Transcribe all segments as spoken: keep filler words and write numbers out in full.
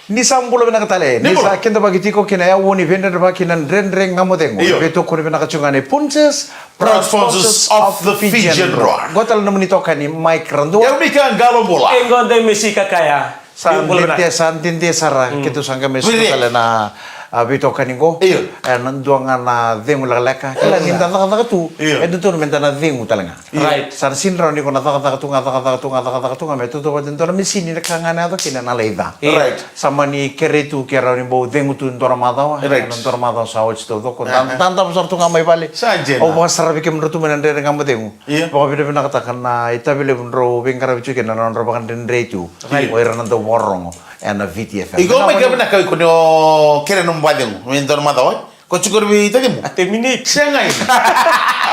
Ni sa bula vinaka tale. Ni Ni bula. Sa kidavaki tiko ki na yavu ni veidredrevaki na Dredre Ga Mo Cegu. Io. Veitokoni vinaka tiko ga ni Punjas, proud sponsors of the Fijian Drua. Qo tale nomuni tokani Mike Radua. Ia, Mika Qalo Bula. E qo de Mesi Kakaya. Sa Ni bula dede, vinaka. Sa dede sara, Mm. keitou sa qai mai Viri. Sota tale na, a, veitokani qo. Io. E, na dua ga na cegu lekaleka. Kila ni da cakacaka tu. Io. E dodonu me da na cegu tale ga. Io. Right. Sa na sini rawa ni ko na cakacaka tu ga, cakacaka tu ga, cakacaka tu ga, me tautauvata e dua na misini na ka ga na yaco kina na lai ca. Io. Right. Sa mani kerei tu ke rawa ni bau cegu tu e dua na macawa. Right. Na dua na macawa sa oti taucoko. Aha. Da, da, da, sara tu ga mai vale. Sa dina. Au vakasaravi kemudrau tu mai na Dredre Ga Mo Cegu. Io. Vakavinavinakataka na itavi levu drau veiqaravi tiko kina na nodra vakadredrei tu. Right. O ira na dau vakarorogo ena V T F M. Iko mai ka vinaka iko ni o kere nomu vakacegu me dua na macawa, e? Ko tiko na veitacimu? A ten minutes. Sega i.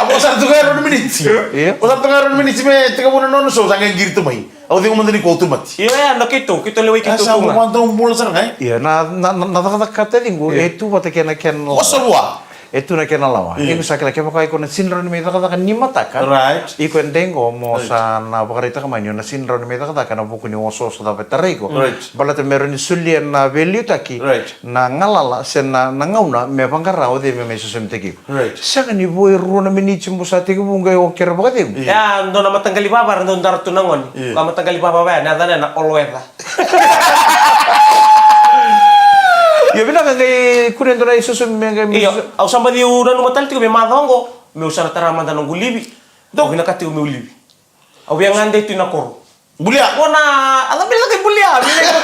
A vo sa tu ga e rua na minutes. Io. Vo sa tu ga e rua na minutes me tekivu na nona show, sa qai qiri tu mai. Au cegu mada ni ko tu mati. Io, ya, na keitou, keitou lewai keitou tu ga. A sa vo mada bula sara ga, e? Io, na, na, na, na cakacaka taciqu, io, e tu vata kei na kena lawa. Vosa vua. E tu na kena lawa. Io. Iko sa kila kevaka iko na sini rawa ni mai cakacaka ni mataka. Right. Iko e dei qo mo Right. sa na vakaraitaka mai ni o na sini rawa ni mai cakacaka ena vuku ni osooso cava e tarai iko. Right. Baleta me rawa ni solia na veiliutaki, Right. na galala se na, na gauna me vaqara o cei me mai sosomitaki iko. Right. Sega ni vo e rua na miniti mo sa tekivu qai o kere vakacegu. Io. Ya, dua na mataqali vava era dau dara tu na gone. Io. Ko a mataqali vava ya, na yacana na Oloeca. Io, vinaka qai kunea e dua na isosomi me qai Io, au sa baci nanuma tale tiko me macawa qo, meu sa na tara mada noqu livi. Dou vinakata tiko meu livi. Au via gade tu ina koro. Bulia. Mo na, a cava me laki bulia, me laki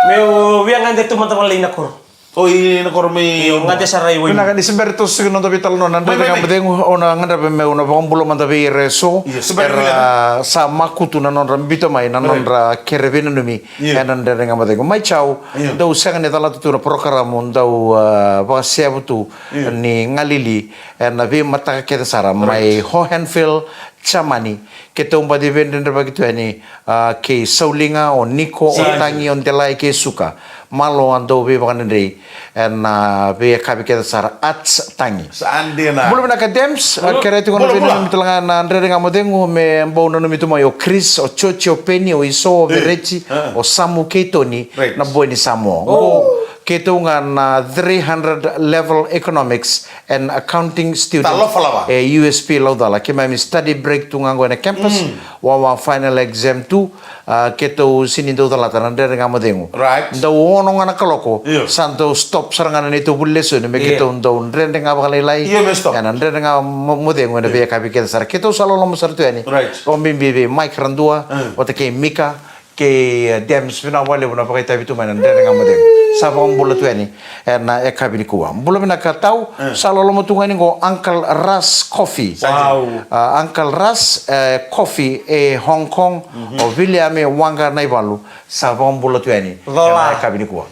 Meu via gade tu mada vale ina koro. O i na koro mai Io, gade sara i Wainui. Vinaka ni se bera ni toso tiko na noda veitalanoa na Mai, Dredre mai, Ga Mo mai. Cegu, au na gadreva meu na vakabula mada vei ira eso. Io, se bera ni era sa makutu na nodra biuta mai na Right. nodra kere veinanumi Io. ena Dredre Ga Mo Cegu. Mai Chau, Io. dau sega ni calata tu na porokaramu, dau, ah, vakasevu tu Io. ni galili ena veimataka kece sara. Right. Mai Hohenfels, Jamani, keitou baci veidredrevaki tu yani, ah, kei Sauliga, o Niko, o Sa. Tagi, o Delai kei Suka. Malo a dau veivakadredrei ena veiyakavi kece sara. Ats Tagi. Sa dina. Bula vinaka Dems, Bula. ah, kerei tiko na Bula, bula. veinanumi tale ga na Dredre Ga Mo Cegu me bau nanumi tu mai o Chris, o Chochi, o Peni, o Iso, o Io. Vereti, Ah. o Samu kei Toni, Right. na boy ni Samoa. Oh. Qo keitou ga na three hundred level economics and accounting student Talofa lava. e U S P Laucala. Keimami study break tu ga qo ena campus. Mm. Wawa final exam tu, ah, keitou sini dau calata na Dredre Ga Mo Cegu. Right. Dau ono ga na kaloko, Io. sa dau stop sara ga na neitou vuli lesoni me Io. keitou dau dredre ga vakalailai. Io, me stop. Ena Dredre Ga Mo, Mo Cegu ena Io. veiyakavi kece sara. Keitou sa loloma sara tu yani. Right. Vakabibi vei Mike Radua, Mm. vata kei Mika, kei, eh, Dems, vinaka vakalevu na vakaitavi tu mai na Dredre Ga Mo Cegu. Sa vakabula tu yani ena yakavi nikua. Bula vinaka Tau, Eh. sa loloma tu ga yani qo Uncle Ras Coffee. Sa Wow. Ah, Uncle Ras, eh, Coffee e Hong Kong, Mhm. o Viliame Waqa Naivalu, sa vakabula tu yani Cola. ena yakavi nikua.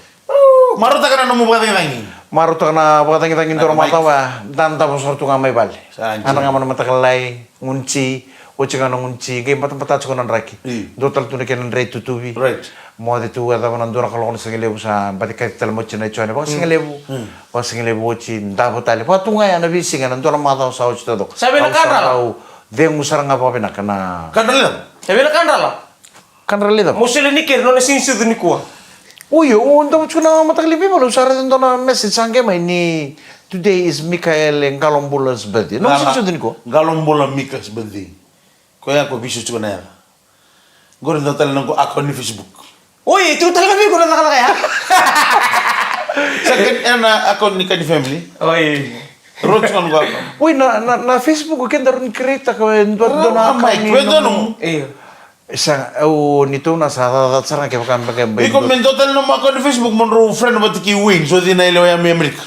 Marautaka na nomu vakacagicagi. Marautaka na vakacagicagi dua na Mike. macawa, da davo sara tu ga mai vale. Sa Ana ga mana mataka lailai, gunu ti, oti ga na gunu ti, qai batabata tiko na draki. Io. Dua tale tu na kena drai tutuvi. Right. Moce tu e cava na dua na kaloko na sigalevu sa baci kaci tale mai oti na i Jone. Vakasigalevu, Mm. vakasigalevu oti, davo tale. Vaka tu ga ya na veisiga, na dua na macawa sa oti taucoko. Sa vei na Au sa kadrala? dau cegu sara ga vakavinaka na Kadrala? Sa vei na kadrala? Kadrala i cava? Mo solia ni kere nona sinisucu nikua. Oi, au dau tiko na mataka liu mai vale, au sa raica dua na message sa qai mai ni today is Mikaele Qalobula's birthday. Nona Qala-, sinisucu nikua. Qalobula Mika's birthday. Koya ko visu tiko na yaca. Qori dua tale na noqu account ni Facebook. Oi, tu tale na vei ko na cakacaka ya. Sa qai ena account ni Kani family. Oi. Rau tiko na noqu account. Oi, na, na, na Facebook keda rau ni create-taka e dua, dua na Ah, account Mike, ni vei dua nomu. nomu. Io. Sa, au, ni tou na sa, sa, sa, sara ga kevaka me qai bai Iko dua. me dua tale nomu account ni Facebook mo drau friend vata kei Wayne, so cina e lewa ya mai Amerika.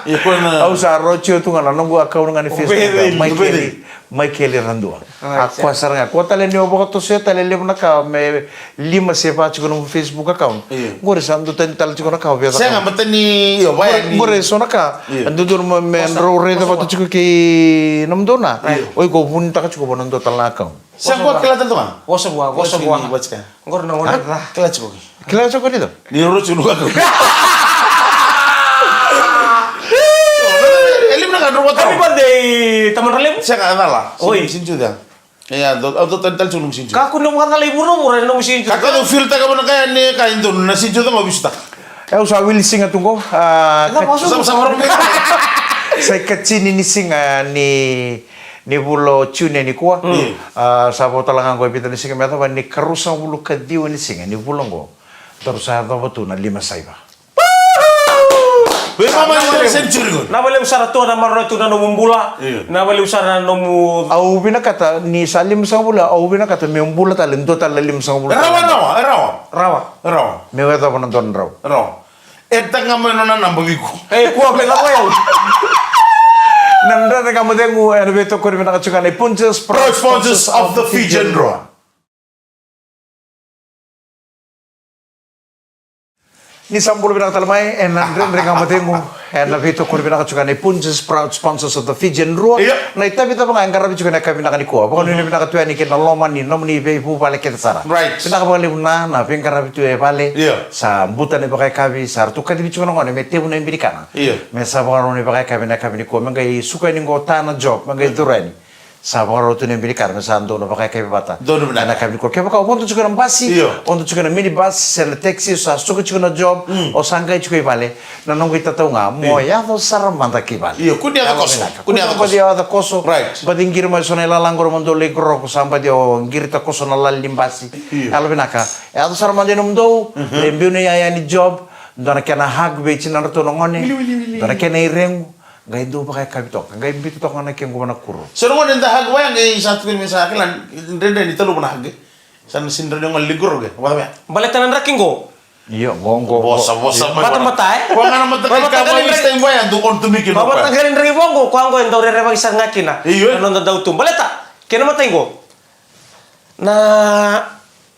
Iko na Au sa roti au tu ga na noqu account ga ni Facebook. Wayne, Michael, Wayne. Michael Radua. Ah, A koya sara ga. Koya tale ni o vakatosoya tale levu na ka me lima se va tiko nomu Facebook account. Io. Qori sa dua tani tale tiko na ka o via Sega, cakava. matani, io, vaya Qori, ni qori so na ka. Io. E dodonu me, me Vosa, drau raica vosa vata vua. tiko kei nomudou na. Io. O iko vunitaka tiko vua na dua tale na account. Sa Vosa ko vua. kila tale toka? Vosa vua, vosa Vosa vua. ni, vosa ka. Qori na Ha? gone ca. Kila tiko. Kila tiko ni to? Ni roro tiko nuka ko. E lima na ka drau vata. Happy birthday, Tamara Levu. Sega, e cala. Oi. Sin, sin tu da. Ia, dou, au dou tani tale tiko nomu sinju. Kakua ni vakacalai vuravura ena nomu sinju. Kakua ni feel taka vana kaya ni ka e donu na sinju caka o visitaka. E, au sa wili siga tu qo. Sa ikatini ni siga ni, ni vula o June nikua. Sa vo tale ga qo e vica ni siga me yacova ni karua sagavulu ka ciwa ni siga ni vula qo. Daru sa yacova tu na lima saiva. Vinaka vakalevu sara tu na maroroi tu na nomu bula. Vinaka vakalevu sara na nomu. Au vinakata ni sa lima sagavulu, au vinakata meu bula tale, dua tale na lima sagavulu. Rawa, rawa, rawa. Rawa. Rawa. Meu yacova na dua na drau. Rawa. E taga mai nona naba vei iko. E kua me cava yau. Na Dredre Ga Mo Cegu ena veitokoni vinaka tiko ga nei Punjas, proud sponsors of the Fijian Drua. Ni sa bula vinaka tale mai ena Dredre Ga Mo Cegu ena veitokoni vinaka tiko ga nei Punjas, proud sponsors of the Fijian Drua. Na itavi cava ga e qaravi tiko ena yakavi vinaka nikua. Vakanuinui vinaka tu yani kei na loma ni nomuni veivuvale kece sara. Vinaka vakalevu na, na veiqaravi tu e vale. Sa buta na ivakayakavi, sa ratou kacivi tiko na gone me tevu na ibinikana. Me sa vakarau na ivakayakavi ena yakavi nikua me qai suka yani qo ta na job me qai curu yani. Sa vakarau tu na ibinikana me sa donu na vakayakavi vata. Donu vinaka. Ena yakavi nikua kevaka o vodo tiko ena basi, o vodo tiko ena minibus se na taxi, o sa suka tiko na job, o sa qai tiko i vale. Na noqu itatau ga mo yaco sara mada ki vale. Io, kua ni yaco koso. Kua ni yaco koso. Baci qiri mai so na ilala qori mo dou lai qoroqoro, sa baci o qirita koso na lali ni basi. Yalo vinaka. Yaco sara mada i nomudou, lai biu na iyaya ni job, dua na kena hug vei tinadratou na gone, dua na kena iregu. Qai dau vakayakavi toka, qai biuta toka na kequ vanakuro. So na gone da hug vaya qai sa tukuni me sa kila dredre ni taluva na hug. Sa na sini dredre gone liguro ke, vata vaya. Baleta na draki qo. Io, qo, qo, qo. Vosa, vosa mai. Batabata, e? Koya ga na mataqali ka mai stain vaya, dau on to me kina. Batabata qali draki vaqo, koya qo e dau rerevaki sara ga kina. Io, e. Na noda dau tu. Baleta, kena matai qo. Na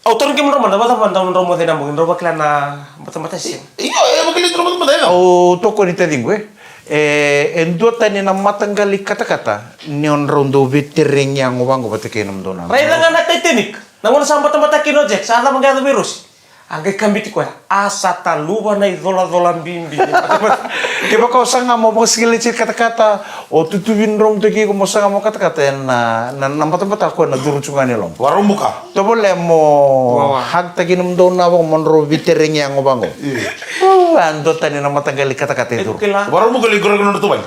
Au tarogi kemudrau mada, vacava drau moce na bogi, drau vakila na batabata se sega? Io, e vakila drau batabata, e. Au tokoni taciqu, e. E, e dua tani na mataqali katakata ni o drau dau veitereni yago vaqo vata kei nomudou na. Raica ga na Titanic. Na gauna sa batabata kina o Jack, sa cava qai yaco vei Rosi? A qai kabiti koya. A sa taluva na icolacola bibi. Kevaka o saga mo vakasikaleti katakata, o tutuvi drau mo toki iko mo saga mo katakata ena, na, na batabata koya na curu tu ga ni loma. Vakarau buka. Tovolea mo hagtaki nomudou na vaqo mo drau veitereni yago vaqo. Io. A dua tani na mataqali katakata e curu. Vakarau buka lai qoroqoro nodratou wai.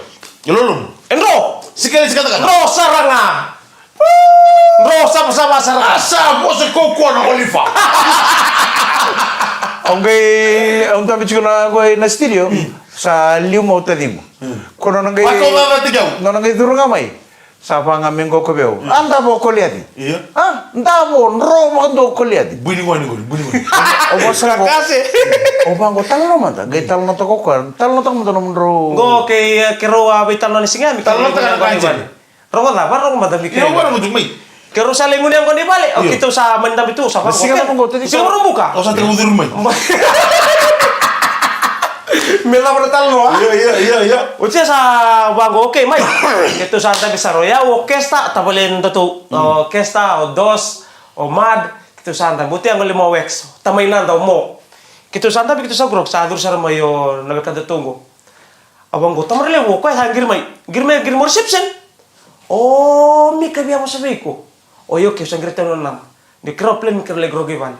E loloma. E dro. Sikaleti katakata. Dro sara ga. Dro savasava sara ga. A sa vosa kaukaua na olifa. Au qai, au dabe tiko na qo ena studio. Sa liu mai o taciqu. Ko nona qai, nona qai curu ga mai. Sa vaga me qo ko vei au. A davo o Koliaci. Io. A davo, dro vakadua o Koliaci. Bui ni gone qori, bui ni gone. Au vosa qo. Kakase. Au vaqo talanoa mada. Qai talanoataka o koya. Talanoataka mada nomudrau. Qo kei, e, keirau a veitalanoa ni siga me keirau. Talanoataka na ka e jani. Rogoca, vakarorogo mada mai. Io, vakarorogo tu mai. Keirau sa lai gunu yaqona i vale, o keitou sa mani dabe tu, sa vakarorogo. Siga Vakaraubuka. O sa tiko curu mai. Me cava na talanoa? Io, io, io, io. Oti sa vaqo, okay, mai. Keitou sa dabe sara, o yau, o Kesta, tavale na datou, o Kesta, o Dos, o Mad, keitou sa dabe. Oti yaqo lima o Wax, tamai nada o Mo. Keitou sa dabe, keitou sa qoroqoro, sa curu sara mai o na weka datou qo. Au vaqo, tamara levu, o koya sa qiri mai. Qiri mai, qiri mai reception. O Mika via vosa vei iko. O io, keirau sa qiri tau na naba. Ni keirau plan, keirau lai qoroqoro i vale.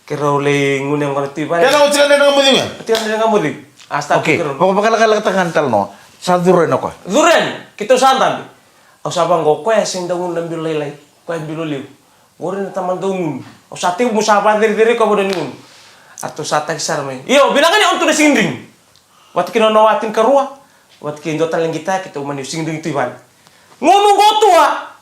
Keirau lai gunu yaqona tu i vale. Keirau tiko na naba muciu ya. Tiko na naba muciu. A start. Okay, keirau vakavakalekalekataka ga na talanoa. Sa curu yani o koya. Curu yani, keitou sa dabe. Au sa vaqo, o koya sega ni dau gunu na bilo lailai. O koya bilo levu. Qori na tamana dau gunu. Au sa tekivu, au sa vacerecerei koya vanua ni gunu. A tou sa tagi sara mai. Io, vinaka ni o tu na sigidrigi. Vata kei na nona wa tinikarua, vata kei dua tale na qita, keitou mani sigidrigi tu i vale. Gunu qo tu a,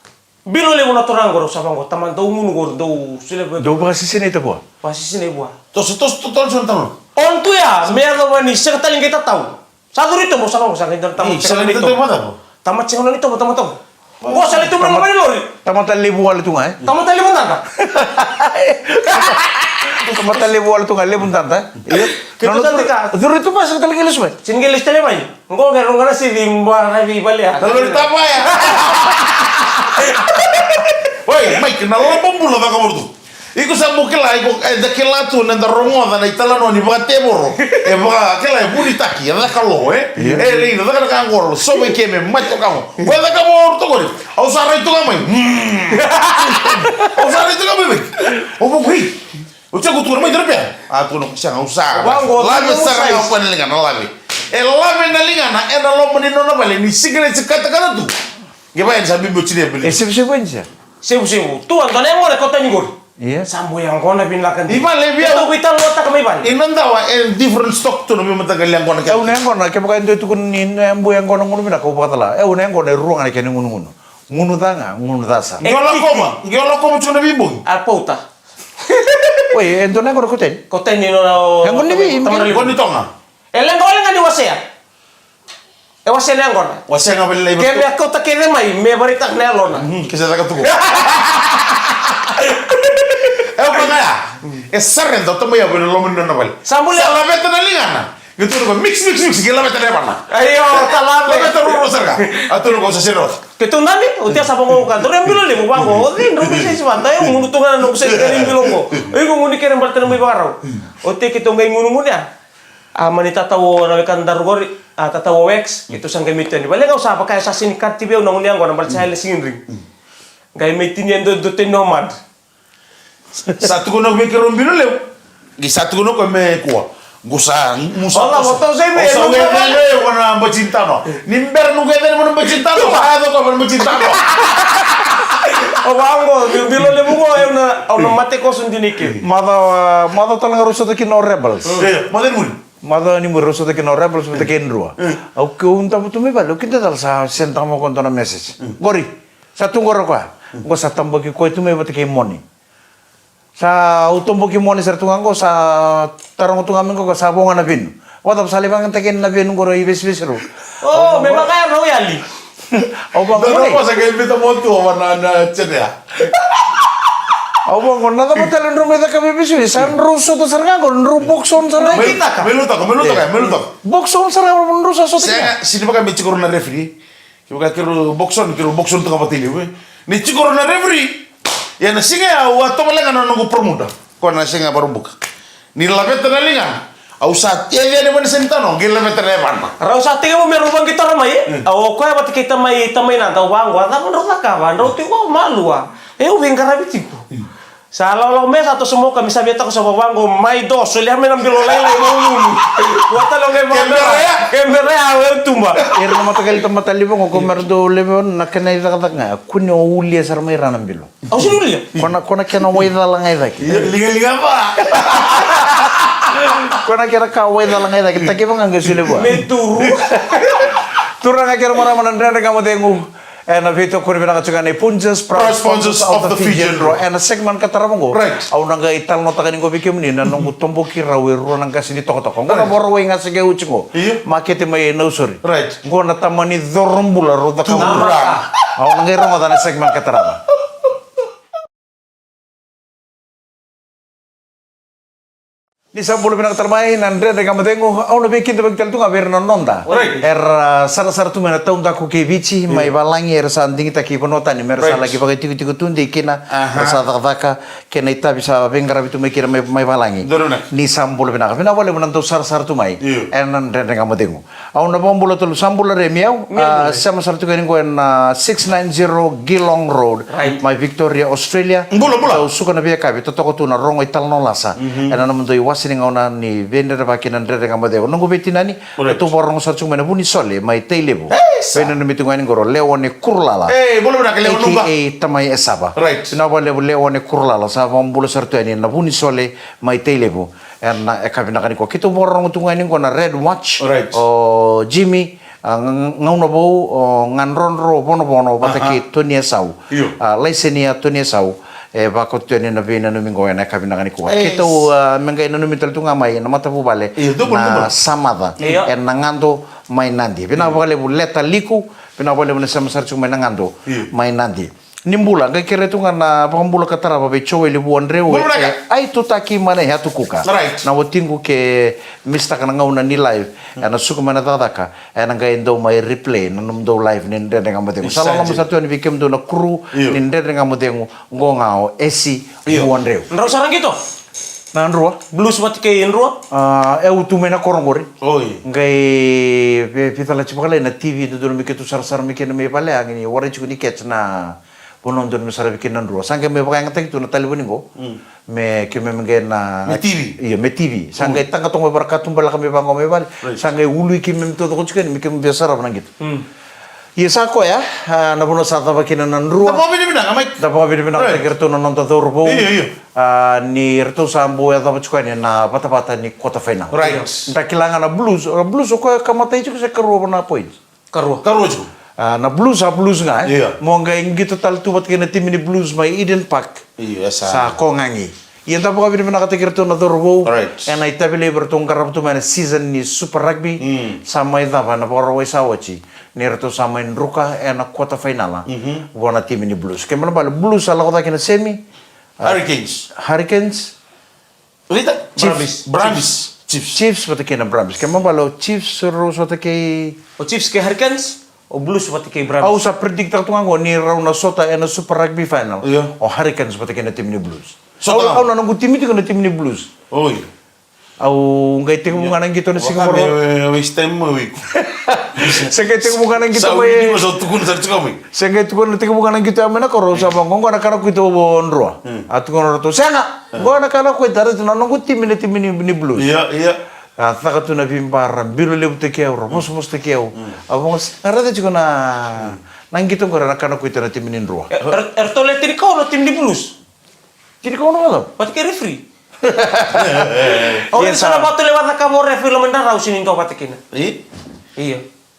bilo levu na turaga qori, au sa vaqo, tamana dau gunu qori, dau solia vei. Dau vakasisinai tavua. Vakasisinai vua. Toso, toso, toso, toso, toso. O tu ya, me yacova ni sega tale ni qai tatau. Sa curu i tovo, sa vaqo, sa qai dua na tamata sega ni tovo. Tamata sega ni tovo, tamata tovo. Qo sa lai tu mai na loma ni lori. Tamata levu wale tu ga, e? Tamata levu dada. Tamata levu wale tu ga, levu dada, e? Io. Keitou sa tiko. Curu tu mai, sega tale qai lesu mai. Sega ni qai lesu tale mai. Qo qai rogo na sivi, baravi, balea. Na lori tavaya. Oi, Mike, na loma bula vakavoro tu. Iko sa mo kila, iko, e, da kila tu na da rogoca na italanoa ni vakatevoro. E vaka, kila, e vunitaki, e caka lo, e? Io. E, rei, na caka na ka qo, sova i ke me mate o kamo. Ko e caka mo oru tokori. Au sa rai toka mai. Mm. Au sa rai toka mai, mai. O mo kui. O tiko tukuna mai tera pea. A tukuna ko sega, au sa. Lave sara ga o koya na ligana, lave. E lave na ligana, e na loma ni nona vale, ni siga ni si katakata tu. Qe vaya ni sa bibi o tini e bili. E sevusevu e ni sa. Sevusevu. Tu a dua na yaqona e kauta ni qori. Ia. Sa boi yaqona vinaka. I vale via. Keitou veitalanoataka mai vale. I na dawa e different stock tu na veimataqali yaqona. E au na yaqona, kevaka e dua e tukuna ni na boi yaqona gunu vinaka, au vakacala. E au na yaqona e rua ga na kena gunugunu. Gunu ca ga, gunu ca sara. Qio lakova, qio lakova tu na veibogi. A pauta. Oi, e dua na yaqona ko teni. Ko teni no na o. Yaqona ni vei, tamara ni Tonga. E leqa, o leqa ni wasea. E wasea na yaqona. Wasea ga vale lai. Ke me a kauta kece mai, me varitaka na yalona. Mm, ke se caka tuku. E o koya ga ya. E surrender, o tamai ya vei na loma ni nona vale. Sa buli. Sa laveta na ligana. Ke tu na ko mix, mix, mix, ke laveta na yavana. Aio, ta lave. Laveta roro sara ga. A tu na ko sa sere ota. Ke tu nani, o tia sa vango ka. Dore bilo levu vango. O ti, dro ke se si vata. E o munu tu ga na noku se kere bilo ko. O iko munu kere baleta na mai vakarau. O te ke tu ga i munu munu ya. A mani tatau o na weka daru qori, a tatau o wax, e tu sa qai mai teni. Vale ga au sa vaka e sa sini kati vei au na gunu yaqona, bale sa ele sini ring. Qai mai tini e do, do teni nomad. Sa tukuna ko vei keirau bilo levu. Qi sa tukuna ko me kua. Qu sa, mu sa. Ola, mo tau sa i me, au sa qai vale, ko na baji ni tano. Ni bera nu qai vale mo na baji ni tano. Sa yaco ko mo na baji ni tano. O vango, bilo levu ko, au na, au na mate koso dina i ke. Macawa, macawa tale ga rau sota kina o Rebels. E, macawa ni muri. Macawa ni muri rau sota kina o Rebels vata kei Drua. Au keu davo tu mai vale, au kidacala sa send taka mai ko dua na message. Qori, sa tu qori o koya. Qo sa tabaki koya tu mai vata kei Moni. Sa au toboki Moni sara tu ga qo, sa taroga tu ga mai qo, sa vo ga na venu. Vacava sa lai vagataki na venu qori i vesivesi rau. O, me vaka ya rau yali. Au vaqo, dou rau kosa ke bita mo tu ova na, na cedea. Au vaqo, na cava tale drau mai caka vevesui, sa drau sota sara ga qo, drau box on sara ga. Me lutaka, me lutaka, me lutaka, me lutaka. Box on sara ga, drau sa sota. Sega, sini vaka me tiko na referee. Ke vaka keirau box on, keirau box on toka vata i liu, e. Ni tiko na referee. Ia na siga ya au a tovolea ga na noqu promoter. Ko na siga Vakaraubuka. Ni laveta na ligana. Au sa tevia ni vani seni tano, qi laveta na yavana. Rau sa tekivu me rau vaqi toro mai, e? Mm. Au o koya vata kei tamai, tamai Nada, au vaqo, a cava drau cakava, drau tiko malua. E au veiqaravi tiko. Mm. Sa lawalawa me sa toso moka, me sa via tako sa vaqo, mai do, solia mai na bilo lailai, mau gunu. Ua tale o qai vaqo. Kemera ya. Kemera ya, au tuba. Era na mataqali tamata levu qo, ko mera dau levu na kena icakacaka ga, kua ni o ulia sara mai ra na bilo. Au sini ulia. Ko na, ko na kena waicala ga i cake. Ia, ligaliga va. Ko na kena ka waicala ga i cake, take vaka ga qai solia vua. Me turu. Turaga kei ra marama, na Dredre Ga Mo Cegu. E na veitokoni vinaka tiko ga nei Punjas, proud sponsors of the Fijian Drua. E na segment ka tarava qo. Right. Au na qai talanoataka ni qo vei kemuni na noqu toboki rau e rua na qase ni tokatoka. Qo na Vorawai Gase Qe Uci qo. Io. Makete mai Nausori. Right. Qo na tama ni Corobula rau cakava. Au na qai rogoca na segment ka tarava. Ni sa bula vinaka tale mai na Dredre Ga Mo Cegu, au na veikidavaki tale tu ga vei ira na noda. Right. Era sarasara tu mai na taudaku kei Viti, mai valagi, era sa digitaki i vanua tani, me ra sa laki vakaitikotiko tu dei kina, era sa cakacaka, kei na itavi sa veiqaravi tu mai kina mai, mai valagi. Ni sa bula vinaka. Vinaka vakalevu na dau sarasara tu mai. Io. Ena Dredre Ga Mo Cegu. Au na vakabula tolu, sa bula Remi au. Sema sara tu ga ni qo ena six nine zero Geelong Road, mai Victoria, Australia. Bula, bula. Au suka na veiyakavi, totoka tu na rogo italanoa lasa. Ena nomudou iwase ni gauna ni veidredrevaki na Dredre Ga Mo Cegu. Noqu veitinani, au vakarorogo sara tu mai na Vunisole, mai Tailevu. Veinanumi tu ga ni qo, Lewa ni Kurulala. Ei, bula vinaka Lewa. A K A Tamai Esava. Vinaka vakalevu Lewa ni Kurulala, sa vakabula sara tu yani na Vunisole, mai Tailevu. Ena yakavi vinaka nikua. Keitou vakarorogo tu ga yani qo na Red Watch. Right. O Jimmy, a, Ga-, Gaunavou, o Gadrodro Vonovono, vata kei Tony Esau. Io. A, Laisenia Tony Esau, e vakauta tu yani na veinanumi qo ena yakavi vinaka nikua. Keitou, a, me qai nanumi tale tu ga mai na matavuvale na Samaca. Io. Ena Gado mai Nadi. Vinaka vakalevu Leta Liku, vinaka vakalevu na sema sara tiko mai na Gado mai Nadi. Ni bula, qai kerea tu ga na vakabula ka tarava vei Joeli Vuadreu. Bula vinaka. E, ai tutaki mana e Atu Kuka. Right. Na watiqu ke misstaka na gauna ni live, ena suka mai na cakacaka, ena qai dau mai replay na nomudou live ni Dredre Ga Mo Cegu. Sa loloma sara tu yani vei kemudou na crew ni Dredre Ga Mo Cegu, qo ga o Esi Vuadreu. Drau sara qito? Na Drua. Blues vata kei Drua? A, e, au tu mai na koro qori. Oi. Qai, e, vica lati vakalailai na T V, dodonu me keitou sarasara mai kina mai vale, a, qai ni warai tiko ni catch na vanua dodonu me saravi kina na Drua. Sa qai mai vakayagataki tu na talevoni qo. Mm. Me keimami qai na Me T V. Io, me T V. Sa qai taqa toka mai vara katuba laka mai vaqo mai vale. Right. Sa qai ului keimami taucoko tiko yani me keimami via sarava na qito. Mm. Ia sa koya, a, na vanua sa cava kina na Drua. Da vakavinavinaka, Mike. Da vakavinavinakataki iratou na noda cauravou. Io, io. A, ni ratou sa bau yacova tiko yani na vatavata ni quarter final. Right. Da kila ga na Blues, na Blues o koya ka matai tiko se karua na points. Karua. Karua tiko. A, na Blues, a Blues ga, e? Io. Mo qai qito tale tu vata kei na timi ni Blues mai Eden Park. Io, e sa. Sa kogagi. Ia da vakavinavinakataki iratou na cauravou. Right. Ena itavi laivi eratou qarava tu mai na season ni Super Rugby. Mm. Sa mai cava ena Vakarauwai sa oti. Ni ratou sa mai druka ena quarter final. Mhm. Vua na timi ni Blues. Kena ibalebale Blues sa lako cake na semi. A, Hurricanes. Hurricanes. Rita? Chiefs. Brumbies. Brumbies. Chiefs. Chiefs vata kei na Brumbies. Kena ibalebale o Chiefs, rau sota kei O Chiefs kei Hurricanes, o Blues vata kei Brumbies. Au sa predict-taka tu ga qo ni rau na sota ena Super Rugby final. Io. O Hurricanes vata kei na timi ni Blues. Sota. Au, au na noqu timi tiko na timi ni Blues. Oi. Au qai tekivu ga na qito na siga Vaka Vakarauwai. me, me waste time mo wiko. Se qai tekivu ga na qito Sa mai. wini mo sa tukuna sara tiko mai. Se qai tukuna tekivu ga na qito ya mai na koro, au sa vaqo, qo na kana kuita o Drua. Hmm. A tukuna ratou, sega. Qo na kana kuita, raica na noqu timi na timi ni, ni Blues. Ia, ia. A caka tu na veibara, bilo levutaki au, ra vosavosataki au. Mm. A vaka, a raica tiko na, na qito qori na kana kuita na timi ni Drua. E, er, eratou le tinikaono na timi ni Blues. Tinikaono vata? Vata kei referee. Au raica sa na vatulewa cakava o referee loma ni rara au sega ni dua vata kina. I? Io.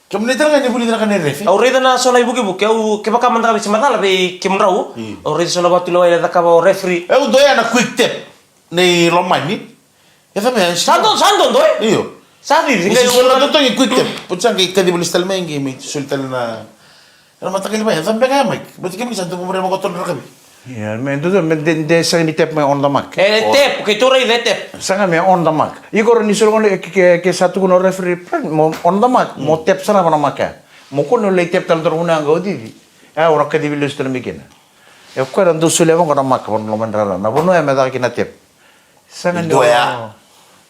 Kemuni tale ga ni vulica na ka ni referee? Au raica na so na ivukivuki, au kevaka mada ga vei se macala vei kemudrau. Mm. Au raica so na vatulewa e cakava o referee. Au doya na quick tap. Nei Lomani. E cava ya, Sa do, sa dodo, e? Io. Sa cici, Ni qai se soli na totogi quick tap. Oti sa qai kaciva lesu tale mai qai mai soli tale na. Era mataqali mai, e cava beka ya, Mike? Baleta kemuni sa dau vakamuria vakaoqo na rakavi. Ia, me dodonu me de, de sega ni tap mai on the mark. E tap, keitou raica e tap. Sega me on the mark. Iko rawa ni soli gona, ke, ke, ke sa tukuna o referee, mo on the mark, mo tap sara vana mark ya. Mo kua ni lai tap tale dua na vanua ya qai o cici. Ya, o na kacivi lesu tale mai kina. E koya na dau solia vaqo na mark vana loma ni rara. Na vanua ya me caka kina tap. Sega ni Dua ya.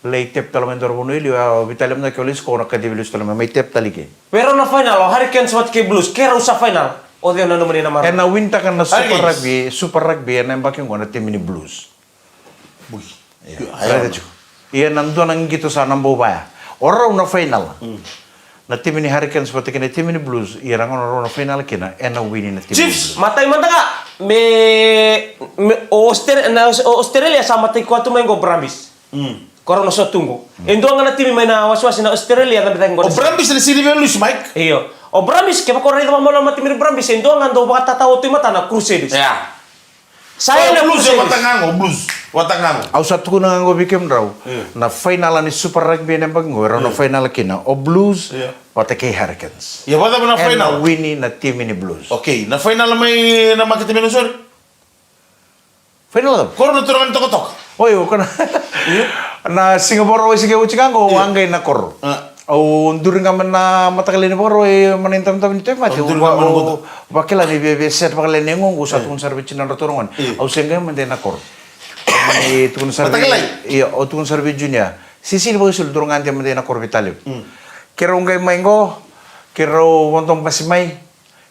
o lai tap tale mai dua na vanua i liu, ya o vitali mada ke o lesu ko na kacivi lesu tale mai, mai tap tale ke. Vei rau na final, o Hurricanes vata kei Blues, ke rau sa final. O cei o nanuma ni na mara? Ena win-taka na Super Hurricanes. Rugby, Super Rugby, ena yabaki qo na timi ni Blues. Bui. Ia, Io, raica aia. tiko. Ia na dua na qito sa na bau vaya. O rau na final. Mm. Na timi ni Hurricanes vata kei na timi ni Blues, ia na gauna rau na final kina, ena wini na timi ni Chiefs. Blues. Matai mada ga, me, me, o Australia, na, o Australia sa matai koya tu mai qo Brumbies. Mm. Ko rau na so tu qo. Mm. E dua ga na timi mai na wasewase na Australia, cabe cake qo O na Brumbies na sili vei Luis Mike. Io. O Brumbies, kevaka o raica vakamalua na timi ni Brumbies, e dua ga dau vakatatao tu i matana Crusaders. Ia. Sa O ena Blues, Crusaders. Vata ga qo, Blues. Vata ga qo. Au sa tukuna ga qo vei kemudrau. Io. Na final ni Super Rugby ena yabaki qo, e rau na Io. final kina. O Blues, Io. vata kei Hurricanes. Ia, vata na Ena final. wini na timi ni Blues. Okay, na final mai na makete mai Nausori? Final cava? Koro na turaga ni Tokatoka. Oi, o kana. Io. Na siga Vakarauwai siga oti ga qo, Io. a qai na koro. A. Au duri ga mai na mataka lailai ni Vakarauwai, mai na itavi ni tauvimate. Au duri ga mai na Au, au, vakila ni via, via set vakalailai na yagoqu, sa Io. tukuna sara vei tinadratou na gone. Io. Au se qai mada ina koro. Ni tukuna sara Mataka vei, lailai. io, au tukuna sara vei Junior. Sisili vakaisulu, dou qai mada ina koro vei Talevu. Mm. Keirau qai mai qo, keirau vodo basi mai,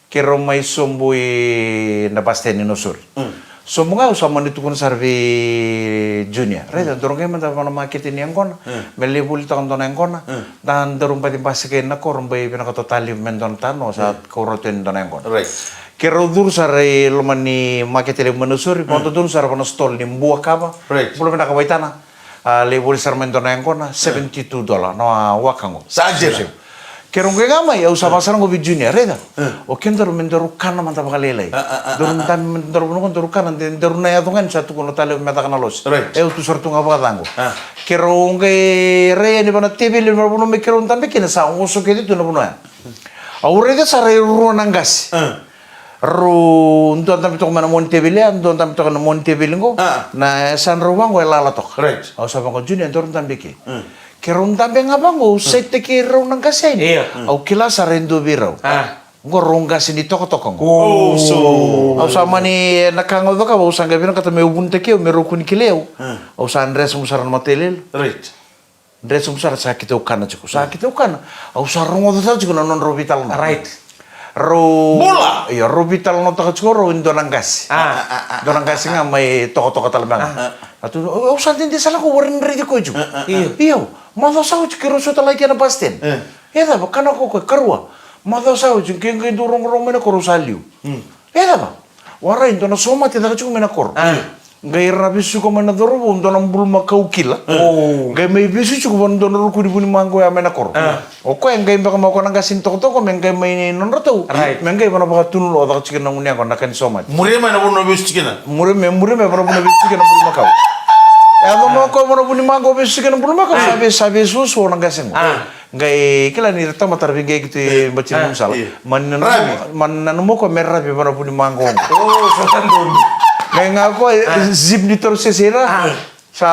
keirau mai sobu i na bus stand i Nausori. Mm. Sobu ga au sa mani tukuna sara vei Junior. Raica, Mm. dou qai mada vaka na makete ni yaqona. Mm. Me lai volitaka dua na yaqona. Mm. Da daru baci basika ina koro, bai vinakata o Talevu me dua na tanoa, sa Mm. kau rauta yani dua na yaqona. Right. Keirau curu sara i loma ni makete levu mai Nausori, Mm. vakadodonu sara vaka na stall ni bua kava. Right. Bula vinaka Vaitana. A, lai voli sara mai dua na yaqona, seventy-two dollar, na waka qo. Sa dina. Keirau qai ga mai, au sa vaka sara qo vei Junior, raica. Mm. O kedaru me daru kana mada vakalailai. A, a, a, Daru a, a. dabe me daru vanua qo, daru kana, de daru na yaco ga ni sa tukuna o Talevu me caka na lose. Right. E, au tu sara tu ga vakacaqo. A. Keirau qai rai yani vaka na teveli, na vanua me keirau dabe kina, sa oso kece tu na vanua ya. Au raica sara e rua na qase. Mm. Rau dua dabe toka mai na moni teveli ya, dua dabe toka na moni teveli qo. Ah. Na yasa drau vaqo e lala toka. Right. Au sa vaqo, Junior, daru dabe ke. Mm. Ke rau dabe ga vaqo, au set taki rau na qase yani. Io. Mm. Au kila sara e dua vei rau. Ah. Qo rau qase ni tokatoka qo. Oh, so. Au sa mani, na ka ga au cakava, au sa qai vinakata meu vunitaki au, me rau kua ni kilai au. Mm. Au sa dress mu sara na matailalai. Right. Dress mu sara, sa keitou kana tiko. Sa keitou kana. Au sa rogoca sara tiko na nodrau veitalanoa. Right. Rau. Bula! Io, rau veitalanoataka tiko rau e dua na qase. Ah. Dua na qase ga mai tokatoka tale mai ga. Ah. A tu, au, au sa dede sara ga, au warai ni raici koya tiko. Ah, ah, ah. Io. Io, macawa sa oti keirau sota laki ena bus stand. Eh. E cava, kana ko koya, karua. Macawa sa oti, ke qai dau rogorogo mai na koro, au sa liu. Hmm. E cava? Warai, dua na somate caka tiko mai na koro. Ah. Qai ra vesuka mai na cauravou dua na bulumakau kila. Oh. Qai mai vesu tiko vua na dua na ruku ni vunimaqo ya mai na koro. Ah. O koya qai beka mai o koya na qase ni tokatoka me qai mai nodratou. Right. Me qai vana vakatunuloa caka tiko na gunu yaqona na ka ni somate. Muria mai na vanua vesu tiko kina. Muria mai, muria mai vana vanua vesu tiko kina na bulumakau. E yaco mai o koya vana vunimaqo vesu tiko kina na bulumakau. Ah. Sa ve, sa vesuasua na qase qo. Ah. Qai kila ni ra tamata ra veiqai keitou e bati na nomu sala. Io. Mani nanuma, mani nanuma o koya me ravi vana vunimaqo qo. Oh, sa ta donu. Qai ga o koya, zip ni torosese ira. Ah. Sa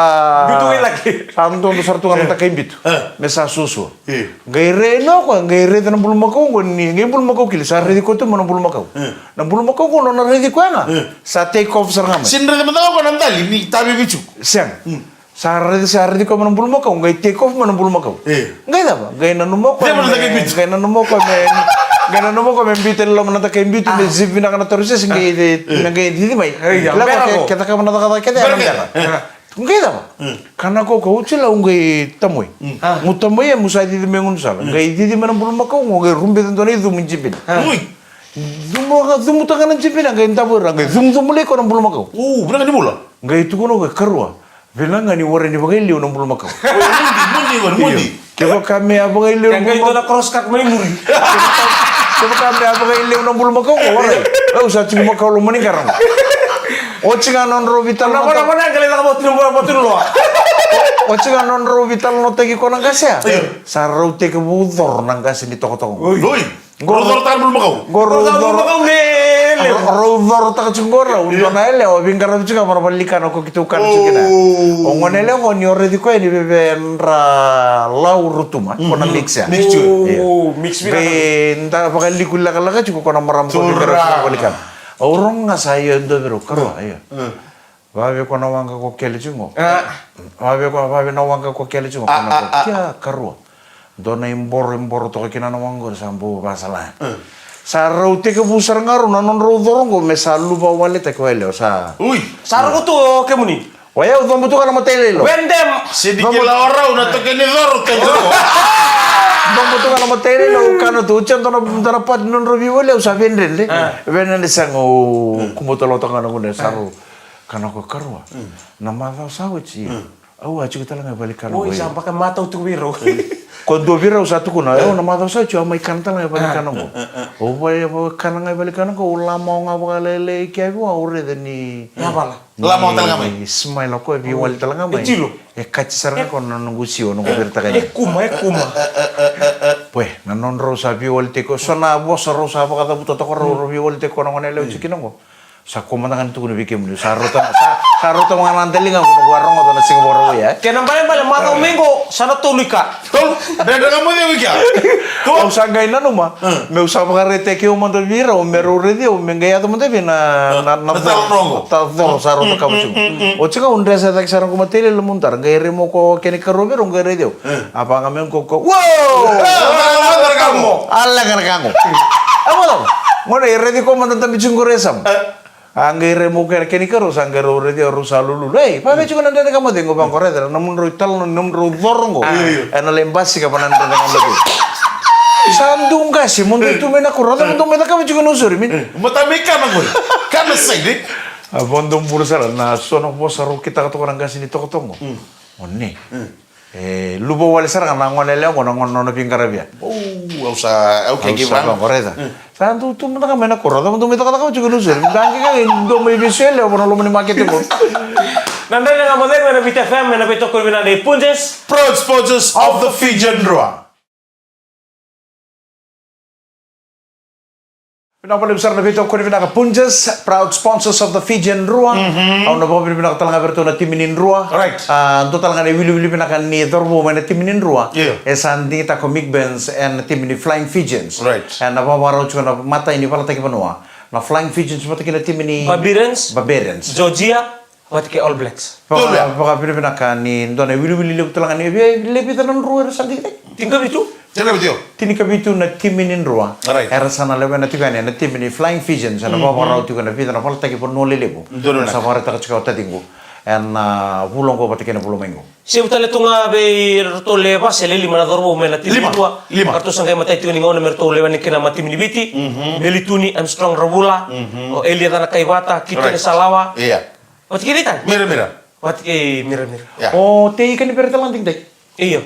bitu qai laki. Sa dodo sara tu ga na dakai bitu. Ah. Me sa suasua. Io. Qai rai o koya, qai raica na bulumakau qo ni, qai bulumakau kila, sa raici koya tu mai na bulumakau. Io. Na bulumakau qo nona raici koya ga. Io. Sa take off sara ga mai. Sega ni raica mada ga o koya na dali ni tavi vitu. Sega. Mm. Sa raici, sa raici koya mai na bulumakau, qai take off mai na bulumakau. E. Qai cava? Qai nanuma o koya me, qai nanuma o koya me, qai nanuma o koya me biuta e loma na dakai bitu, me zip vinaka na torosese, qai, me qai cici mai. E, ia, kila o koya ke, ke cakava na cakacaka kece, ena bera. Qai cava? Kana ko ko, oti la au qai tamoi. Mu tamoi, e, mu sa cici mai gunu sala. Qai cici mai na bulumakau qo, qai rubeca dua na icumu ni jibina. Ui. Cumu, cumutaka na jibina, qai davo ira, qai cumucumu lai koya na bulumakau. U, vinaka ni bula. Qai tukuna o koya, karua. Vinaka ga ni warai ni vakailiu na bulumakau. Oi, mudi, mudi, mudi, mudi. Io. Kevaka me a vakailiu na bulumakau. Kevaka me a vakailiu na bulumakau, ko warai. Au sa tiko makau loma ni qara qo. Oti ga nodrau veitalanoataki. Oti ga nodrau veitalanoataki ko na qase ya. Io. Sa rau tekivu coro na qase ni tokatoka qo. Oi. Oi. Qo rau corotaka na bulumakau. Qo rau coro. Qo rau coro me levu. Rau corotaka tiko qo rau. Io. Dua na yalewa veiqaravi tiko ga vana valenikana ko keitou kana tiko kina. O gone yalewa qo ni o raici koya ni veve dra lau rutuma. Ko na mix ya. Mix tiko. Io. Mix vinaka. Vei da vakaliku lakalaka tiko ko na marama ko veiqaravi tiko valenikana. Au rogo ga sa io e dua vei rau, karua, io. Vave ko na waqa ko kele tiko qo. Vave ko, vave na waqa ko kele tiko qo. Ko na ko kia karua. Dua na iboro, iboro toka kina na waqa qori sa bau vasala. Sa rau tekivu sara ga rau na nodrau coro qo me sa luva waletaki o yalewa sa. Ui. Sa rau tu o kemuni. O yau cobu tu ga na matailalai. Wendem. Sini kila o rau na toka ni coro toka. Cobu tu ga na matailalai, au kana tu. Oti dua na, dua na pati nodrau veiwali au sa vedredre. Vedredre sa qo kumota lotoka ga na gune sa rau. Kana ko karua. Na macawa sa oti. Au a tiko tale ga e valenikana qo. Oi, sa baka matau tiko vei rau. Ko dua vei rau sa tukuna, au na macawa sa oti au mai kana tale ga e valenikana qo. Au vale, au kana ga e valenikana qo, au lama ga vakalailai kia vua, au raica ni. Yavala. Lama tale ga mai. Smile ko e veiwali tale ga mai. E tilo. E kati sara ga ko na noqu siwa, noqu veretaka ni. E kuma, e kuma. Poe, na nodrau sa veiwali tiko, so na vosa rau sa vakacavuta toka rau, rau veiwali tiko na gone yalewa tiko kina qo. Sa ko mada ga ni tukuna vei kemuni, sa rauta, sa, sa rauta ga na daliga qo, qo a rogoca na siga Vakarauwai, e? Kena balebale, macawa mai qo, sa na tolu i ka. Tolu, dredre ga mo ceu i kea. Au sa qai nanuma, meu sa vakaraitaki au mada vei rau, me rau raici au, me qai yaco mada vei na, na, na coro, na coro sa rauta ka vasuga. Oti ga au dress cake sara qo matailalai, lomudara, qai rai mo ko kena ikarua vei rau, qai raici au. A vaga me qo ko, wow! A leqa na ka qo. A leqa na ka qo. A wala. Gone, e raici ko mada dabe tiko qori e yasamu. A qai rai mo kena, kena ikarua sa qai rau raici au, rau sa lululu. Ei, vavei tiko na dredre ga mo cegu, vaqo raica na nomudrau italanoa, nomudrau coro qo. Ena lai basika va na dredre ga mo cegu. Sa dau qase mo dau tu mai na koro, a cava dau mai cakava tiko na usori, mini. Mo ta mai kana qori. Kana side. A vadou bura sara na so na vosa rau kitaka toka na qase ni tokatoka qo. O ni. E luva wale sara ga na gone yalewa qo na gone nona veiqaravi ya. Au sa, au kei vaqo raica. Sa dau tu mada ga mai na koro, sa dau mai cakacaka tiko na usori. Daqi ga e dua mai vesu yalewa vana loma ni makete qo. Na dredre ga mo cegu ena Viti F M, ena veitokoni vinaka nei Punjas. Proud sponsors of the Fijian Drua. Vinaka vakalevu sara na veitokoni vinaka Punjas, proud sponsors of the Fijian Drua. Au na vakavinavinaka tale ga vei iratou na timi ni Drua. Right. A, dua tale ga na iwiliwili vinaka ni cauravou mai na timi ni Drua. Io. E sa digitaka o Mick Burns ena timi ni Flying Fijians. Right. Ena vakavakarau tiko na imatai ni valataki vanua. Na Flying Fijians vata kei na timi ni Barbarians. Barbarians. Georgia. Vata kei All Blacks. Vaka, All Blacks. Vakavinavinaka ni dua na iwiliwili levu tale ga ni via levu vica na Drua era sa digitaki. Tinikavitu? Tinikavitu. Tinikavitu na timi ni Drua. Right. Era sa na lewena tiko yani na timi ni Flying Fijians, ena vakavakarau tiko na vica na valataki vanua lelevu. Donu na. Sa vakaraitaka tiko o taciqu ena, a, vula oqo vata kei na vula mai qo. Sevu tale tu ga vei iratou le va se le lima na cauravou mai na timi ni Drua. Lima. Lima. Ka ratou sa qai matai tiko ni gauna me ratou lewena kina na timi ni Viti. Mhm. Melituni Armstrong Ravula. Mhm. O Elia Canakaivata, Kitone Salawa. Right. Ia. Vata kei cei tale? Miramira. Vata kei Miramira. Ia. O Tei Kanivere tale ga digitaki. Io.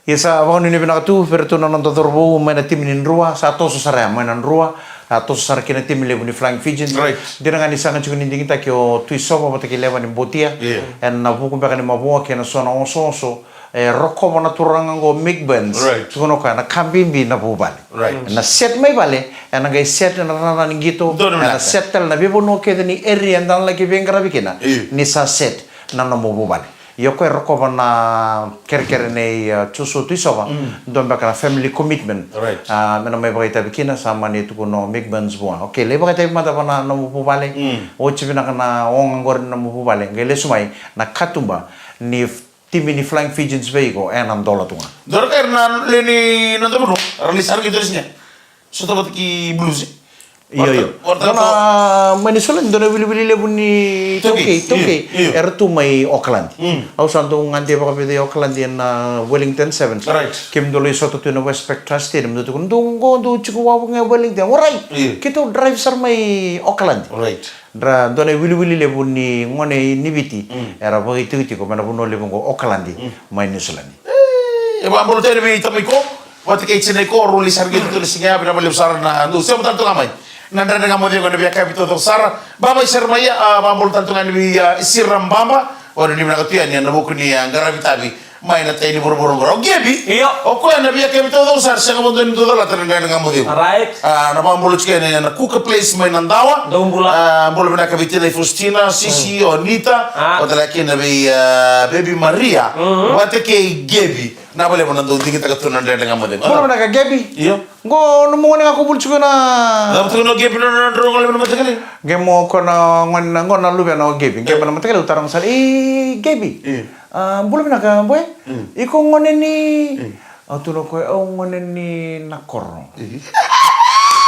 Ia sa vakanuinui vinaka tu vei iratou na noda cauravou mai na timi ni Drua, sa toso sara ya mai na Drua, sa toso sara ki na timi levu ni Flying Fijians. Right. Dina ga ni sega tiko ni digitaki o Tuisova vata kei Levani Botia. Io. Ena vuku beka ni mavoa kei na so na osooso, e rokova na turaga qo Mick Burns. Right. Tukuna o koya na ka bibi na vuvale. Right. Na set mai vale, ena qai set ena rara ni qito, ena set tale na veivanua kece ni area eda na laki veiqaravi kina, io, ni sa set na nomu vuvale. Ia o koya e rokova na kerekere nei, a, Joshua Tuisova, dua beka na family commitment. Right. A, me na mai vakaitavi kina, sa mani tukuna o Mick Burns vua. Okay, lai vakaitavi mada va na nomu vuvale. Oti vinaka na oga qori na nomu vuvale. Qai lesu mai na katuba ni timi ni Flying Fijians vei iko, ena dola tu ga. Dua na ka era na lewe ni noda vanua, ra lesu sara ki dua na siga. Sota vata kei Blues. Io, io. Dua na, mai Niu Siladi, dua na iwiliwili levu ni taukei, taukei. Io, io. Era tu mai Okaladi. Mm. Au sa dau gade vakavica i Okaladi ena Wellington Sevens. Right. Kemudou lai sota tu ena Westpac Trust Stadium, dou tukuna, dou qo, dou tiko wavu ga e Wellington. Warai. Io. Keitou drive sara mai Okaladi. Right. Dra, dua na iwiliwili levu ni gone ni Viti, mm, era vakaitikotiko mai na vanua levu oqo o Okaladi, mm, mai Niu Siladi. E, e vakabula tale vei tamai ko, vata kei tinai ko, rau lai sara qito tu na siga ya, vinaka vakalevu sara na dou sema tale tu ga mai. Na Dredre Ga Mo Cegu ena veiyakavi taucoko sara. Baba i Seremaia, a, vakabula tale tu ga ni vei, a, Isira Baba, o ni vinaka tu yani ena vuku ni, a, qaravi tavi. Mai na tai ni vuravura qo. O Gebi. Io. O koya na veiyakavi taucoko sara, sega vakadua ni dau calata na Dredre Ga Mo Cegu. Right. A, na vakabula tiko yani na Kuka Place mai Nadawa. Dou bula. A, bula vinaka vei tinai Faustina, Sisi, mm, o Nita. A. Vata kei na vei, a, Baby Maria. Mhm. Vata kei Gebi. Na vale mo na dau digitaka tu na Dredre Ga Mo Cegu. Bula vinaka Gebi. Io. Qo nomu gone ga ko vuli tiko na. Cava tiko na Gebi na, na, na, na, na, na, na, na, na, na. Qo mo ko na gone na, qo na luvena o Gebi. Qo na matakele u taroga sara, "E, Gebi." Io. A, bula vinaka, boy. Mm. Iko gone ni? Mm. Au tukuna o koya, au gone ni Nakoro. Mm.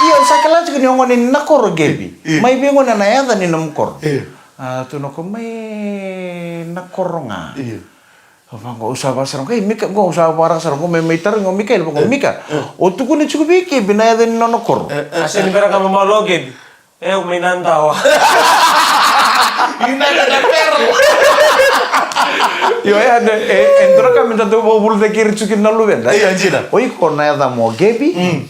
Io, sa kila tiko ni o gone ni Nakoro, Gebi. Mm. Mai vei gone na yaca ni nomu koro? Mm. A, tukuna o koya, mai Nakoro ga. Mm. Au vaqo, au sa vakasara, ei, Mika, qo au sa vakasara, qo me, me tarogi o Mikaeli, vaqo, eh, Mika, eh, o tukuna tiko vei Gebi na yaca ni nona koro. Eh, eh, a sega ni bera ga mamalu o Gebi. E, au mai Nadawa. Ina na na pero. Io, e, e, e, e dua na ka me da dau vakavulitaki ira tiko kina na luveda. Io, dina. O iko na yacamu o Gebi. Mm.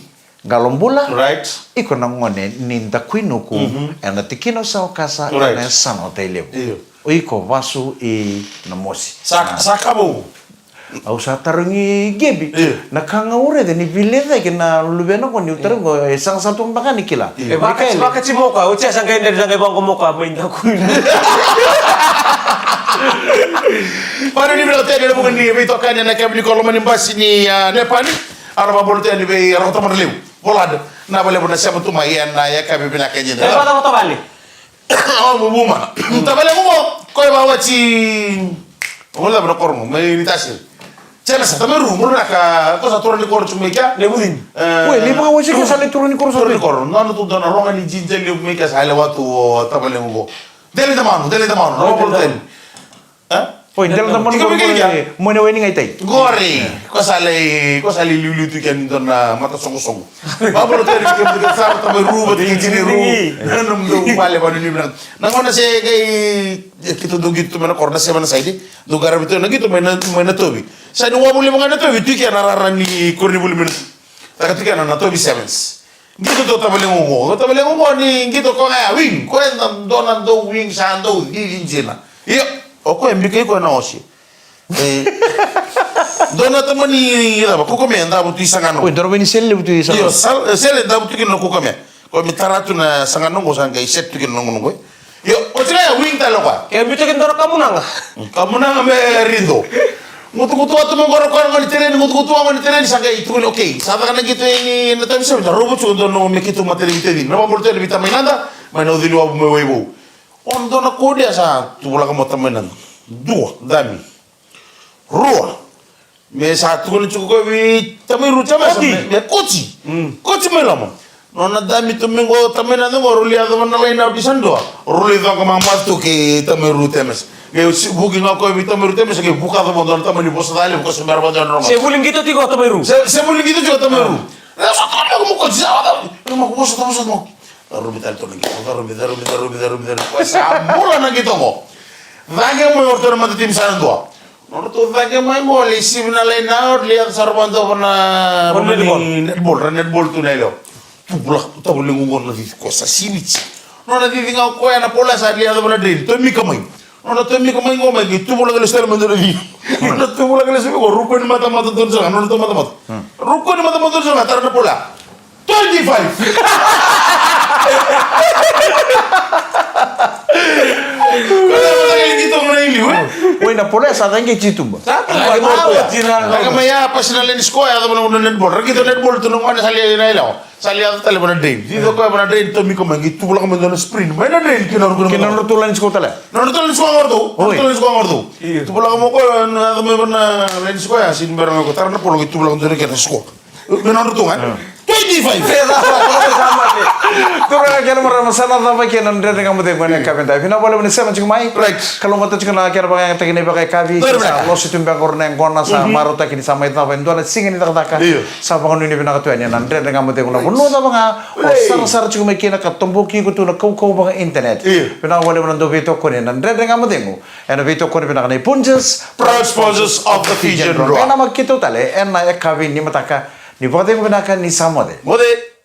Qalo bula. Right. Iko na gone ni Dakuinuku, mhm, ena tikina o Saukasa, right, ena yasana o Tailevu. Io. O iko vasu i Namosi. Sa, ah, sa ka vou. Au sa tarogi Gebi. Io. Na ka ga au raica ni vilecaki na luvena qo niu tarogi qo, e sega sara tu beka ni kila. Io. E vaka, Mikaele, vaka tiko mo koya, oti a sa qai dredre, sa qai vaqo mo koya, mai Dakuinuku. Vakanuinui vinaka tale ena vuku ni veitokani ena kemuni ko loma ni basi ni, ah, Nepani. Au na vakabula tale yani vei Roko Tamadra Levu. Volada. Na vakalevu na sema tu mai ena yakavi vinaka e dina. E vata vata vale. Au vuvuma. Tavale qo, ko e vawati. Qo lava na koro qo, mai ni tasi. Tena sa, tamai Ru, bula vinaka, ko sa turaga ni koro tu mai kea? Ne vudini. E. Ue, ni vakawati ke sa le turaga ni koro sa. Turaga ni koro. Nona tu dua na rogo ni jinja levu mai kea sa lewa tu o tavale qo. Dele tamanu, dele tamanu. Rogo polo teni. E? Oi, dela na manu. Tika qori, mani wai ni qai tai. Qori, ko sa lai, ko sa lai liuliu tu kea ni dua na mata soqosoqo. Vakabula tale vei kemudou kece sara, tamai Ru vata kei tinai Ru. Na nomudou vale, vakanuinui vinaka. Na gauna se qai, e, keitou dau qito tu mai na koro, na seven-a-side. Dau qaravi tu na qito mai na, mai Natovi. Sa ni wavu levu ga Natovi, tu kea na rara ni koronivuli mai na. Taka tu kea na Natovi Sevens. Qito tu o tavalequ qo. O tavalequ qo ni qito ko ga ya wing. Ko e na dua na dau wing sa dau cici dina. Io. O koya e bikai koya na ose. E. Dua na tamani cava, kukamea, davo tu i Sagano. Oi, dua na vei ni sele levu tu i Sagano. Io, sal-, e, sele davo tu kina na kukamea. Ko mi tara tu na saga noqo sa qai set tu kina noqo noqo. Io, o tiko ya wing tale o koya. Ke biuta kina dua na kamunaga. Kamunaga me rido. Gutugutu atu me qo ra koya na gone tereni, gutugutu a gone tereni sa qai tukuni, okay. Sa caka na qito ini na tavi seven, sa rovu tu dua noqo me kitu matani viteni. Na vabolo tu ena vita mai nada, mai na ucili wavu me wai vou. O dua na kodia sa tuvulaka mo tamai nada. Dua, dami. Rua. Me sa tukuni tiko koya vei tamai Ru Jamesa, me, me koti. Koti mai loma. Nona dami tu mai qo tamai na dua qo, rau lai yacova na laina oti sa dua. Rau lai coqa mamata tu kei tamai Ru Jamesa. Qai vuki ga koya vei tamai Ru Jamesa, qai vuka cava dua na tamani vosa cale, vuka se mera vadua na roga. Se vuli qito tiko tamai Ru. Se, se vuli qito tiko tamai Ru. Sa tukuni mai ko mo koti sa vata. Mo ko vosa, vosa mo. Carumi tale tu na qito, carumi, carumi, carumi, carumi, carumi. Sa bula na qito qo. Cagi mai o ratou na matatimi sa na dua. Nodratou cagi mai qo, lai sivi na laina, lai yaco sara vakadua vana, vana netball. Netball, ra netball tu na yalewa. Tuvula, tavula lequ qo na cici, ko sa sivi ci. Nona cici ga o koya na pola sa lai yaco vana drain, tomika mai. Nona tomika mai qo mai, qai tuvula qai lesu tale mai dua na cici. Nona tuvula qai lesu mai qo, rukuni matamata dua na saka, nona tau matamata. Rukuni matamata dua na saka, tara na pola. Twenty-five. Oi, na pole sa cagi tituba. Sa tu ba, sa tu ba. Laki mai ya, pasi na laini sikoa, yaco vana netball. Ra qito netball tu na gone sa lai na yalewa. Sa lai yaco tale vana drain. Cici o koya vana drain, tomika mai, qai tuvulaka mai dua na sprint. Mai na drain, kina rukuna. Kina rukuna tu laini sikoa tale. Na rukuna tu laini sikoa ga ratou. Oi. Rukuna tu laini sikoa ga ratou. Tuvulaka mai o koya, na yaco mai vana laini sikoa ya, sini bera ga o koya. Tara na polo, qai tuvulaka dua na kena sikoa. Me nodratou ga. Twenty-five. Turaga kei na marama, sa na cava kina na Dredre Ga Mo Cegu ena yakavi edaidai. Vinaka vakalevu ni sema tiko mai. Right. Kalougata tiko na kena vakayagataki na ivakayakavi. Sa losi tu beka qori na yaqona, sa marautaki ni sa mai cava e dua na siga ni cakacaka. Io. Sa vakanuinui vinaka tu yani ena Dredre Ga Mo Cegu, na vanua cava ga o sarasara tiko mai kina ka toboki iko tu na kaukauwa vaka-internet. Io. Vinaka vakalevu na dau veitokoni ena Dredre Ga Mo Cegu. Ena veitokoni vinaka nei Punjas, proud sponsors of the Fijian Drua. Ena makito tale ena yakavi ni mataka. Ni vakacegu vinaka, ni sa moce. Moce.